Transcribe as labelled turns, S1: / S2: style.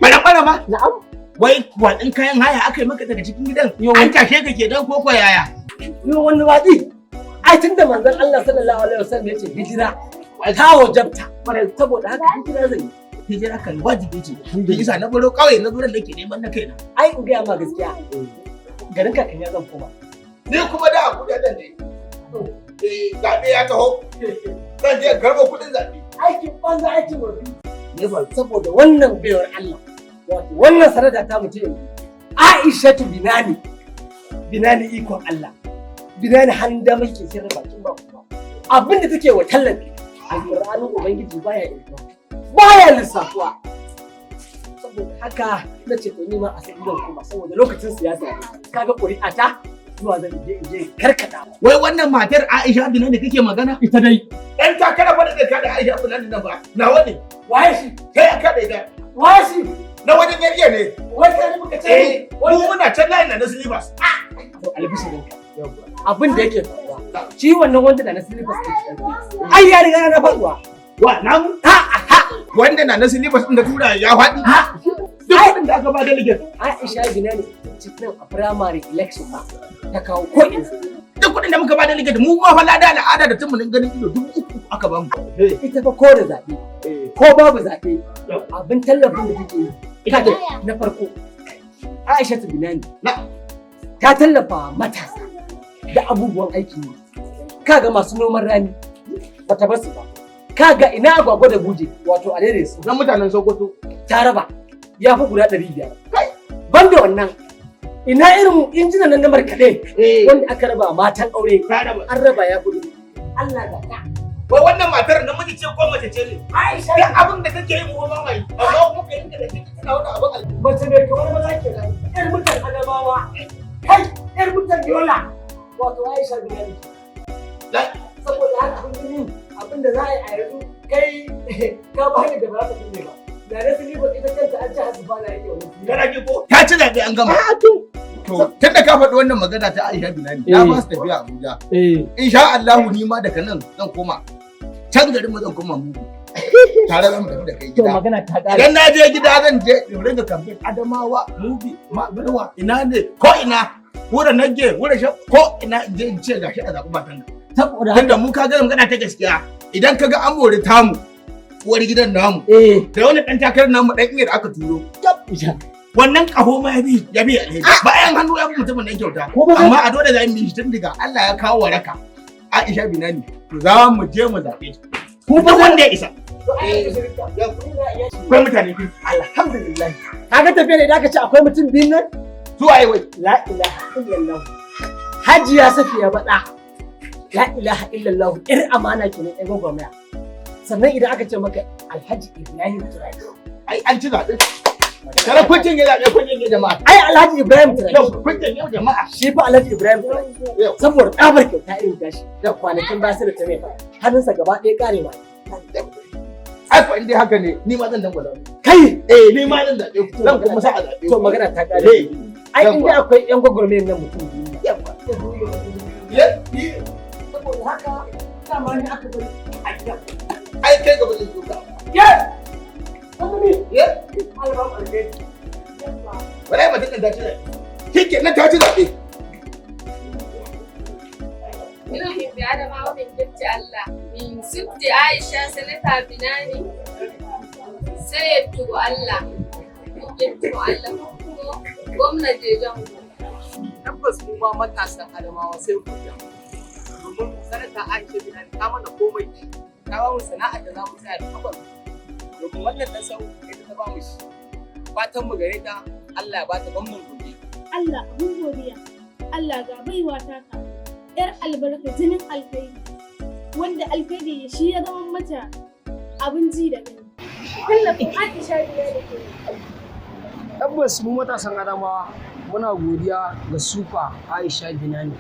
S1: Bara ma.
S2: Na'am.
S1: Wai watsin kayan haya aka yi maka daga cikin gidan?
S2: Yo.
S1: An tashe ka kenan ko ko yaya?
S2: Yo, wani watsi. Ai tunda manzon Allah sallallahu alaihi wasallam ya ce hijira ta wajabta. Saboda haka hijira zan yi.
S1: Hijira kan wajibi ce. Da isa na baro kauye na zuran nake neman na kaina.
S2: Ai in gaya ma gaskiya. Garin kakan ya zan koma.
S1: Ni kuma da Abuja zan je. Eh, zaɓe ya taho. Zan je karɓo kuɗin zaɓe.
S2: Aikin banza, aikin wofi.
S1: Ne ba?
S2: Saboda wannan baiwar Allah. Wato wannan sanata ta mutu yanzu. Aishatu Binani. Binani ikon Allah. Binani handa muke sirri bakin ba kuma. Abin da take wa tallafi. Alƙur'anin Ubangiji baya irga. Baya lissafuwa. Saboda haka na ce to ni ma a san gidan kuma saboda lokacin siyasa ne. Kaga ƙuri'a ta zuwa zan je in je karkata.
S1: Wai wannan matar Aisha Binani kake magana?
S2: Ita dai.
S1: Dan takara fa da zai kada Aisha Binani nan ba. Nawa ne?
S2: Waye shi?
S1: Kai aka da ita.
S2: Waye shi?
S1: Na wajen yariya ne.
S2: Wai kai muka ce.
S1: Eh, mu muna can layin na slippers.
S2: To albishirinka. Abin da yake faruwa. Shi wannan wanda da na slippers ke cikin. Ai ya riga na faduwa.
S1: Wa namu?
S2: Ha ha.
S1: Wanda na slippers din da tura ya faɗi.
S2: Ha.
S1: Duk kuɗin da aka ba delegate.
S2: Aisha Binani cikin a primary election ba ta kawo ko ina.
S1: Duk kuɗin da muka ba delegate, mu ma fa lada al'ada da tumunin ganin ido 3000 aka ba mu.
S2: Ita fa ko da zaɓe ko babu zaɓe, abin tallafin da take yi. Kaga na farko, Aisha Binani
S1: Na.
S2: ta tallafa matasa da abubuwan aikin yi. Kaga masu noman rani bata basu ba. Kaga ina agwagwa da buje, wato alere su.
S1: Na mutanen Sokoto.
S2: Ta raba ya fi guda 500. Banda wannan, ina irin injinan nan na markaɗe wanda aka raba matan aure.
S1: Ta raba.
S2: An raba ya fi. Allah ga ta.
S1: Wai wannan matar namiji ce ko mace ce ne?
S2: Aisha.
S1: Duk abin da take yi mu ba mai. Amma muka yi da take tana wani abin.
S2: Mace mai kamar maza kenan, yar mutan Adamawa, kai yar mutan Yola, wato Aisha Binani. Saboda haka kun gani abin da za a yi a yanzu, kai ka ba hanyar da ba za ta kulle ba. Da na silifa ita kanta an ci hasufa na yake wani.
S1: Kana ji ko? Ta ci zaɓe an gama. To, tunda ka faɗi wannan magana ta Aisha Binani, na ba su tafiya Abuja. Insha Allahu ni ma daga nan zan koma. Can garin mu zan koma mugu. Tare zan tafi da kai
S2: To
S1: gida.
S2: magana ta ƙare.
S1: Idan na je gida zan je in ringa kamfen Adamawa, Mubi, Barwa, ina ne, ko ina. Wura Nage, wura sha, ko ina in je in ce gashi a zaɓi matan nan.
S2: Saboda haka
S1: Tunda mu ka ga magana ta gaskiya, idan ka ga an mori tamu, uwar gidan namu, da wani ɗan takarar namu ɗan iya da aka turo. Wannan ƙaho ma ya bi alheri. Bayan hannu ya fi mutumin nan kyauta.
S2: Ko ba
S1: Amma a dole za mu yi shi tun daga Allah ya kawo waraka. Aisha Binani, to za mu je mu zaɓe ta.
S2: Ko
S1: Duk wanda ya isa.
S2: To ai albishirinka.
S1: Akwai mutane biyu.
S2: Alhamdulillah. Kaga tafiyar idan aka ce akwai mutum biyun nan?
S1: Su waye wai?
S2: La ilaha illallah. Hajiya Safiya Baɗa. La ilaha illallah. Ƴar amana kenan, ƴar gwagwarmaya. Sannan idan aka ce maka Alhaji Ibrahim Turaki.
S1: Ai an ci zaɓe. Kare kun cinye zaɓe, kun cinye jama'a.
S2: Ai Alhaji Ibrahim Turaki.
S1: Yau kun cinye jama'a.
S2: Shi fa Alhaji Ibrahim Turaki.
S1: Yau.
S2: Saboda tsabar kyauta irin tashi. Da kwanakin ba su da ta mai hannunsa gaba ɗaya karewa.
S1: Ai ko in dai haka ne, ni ma zan dangwala.
S2: Kai!
S1: Eh, ni ma zan zaɓe ku. Zan kuma sa a zaɓe
S2: To
S1: ku.
S2: magana ta kare.
S1: Eh.
S2: Ai in dai akwai ƴan gwagwarmayar nan mutum biyu.
S1: Yawwa. Ye-
S2: Saboda haka dama ni aka bari a gida.
S1: Ai kai gaba zan duka.
S2: Yes! Wanda ne?
S1: Ye?
S2: Allah ba mu alheri.
S1: Wallahi mutum ɗin ta ci zaɓe. Shi nan ta ci zaɓe.
S3: Ina himɓe Adamawa, min jetti Allah, min subti Aisha Senata Binani, sai yettugo Allah, min jettimo Allah kuma gwamna je jango.
S4: Tabbas mu ma matasan Adamawa sai godiya, domin Sanata Aisha Binani ta mana komai, ta ba mu sana'ar da za mu tsaya da kafar, domin wannan dan sau ita ta ba mu shi. Fatan mu gare ta, Allah ya bata gwamnan gobe.
S5: Allah abun godiya, Allah ga baiwa taka, ‘yar albarka, jinin alkhairi, wanda alkhairi shi ya zama mata abin ji da gani. Tallafin Aisha Binani ke.
S6: Tabbas mu matasan Adamawa muna godiya ga Super Aisha Binani.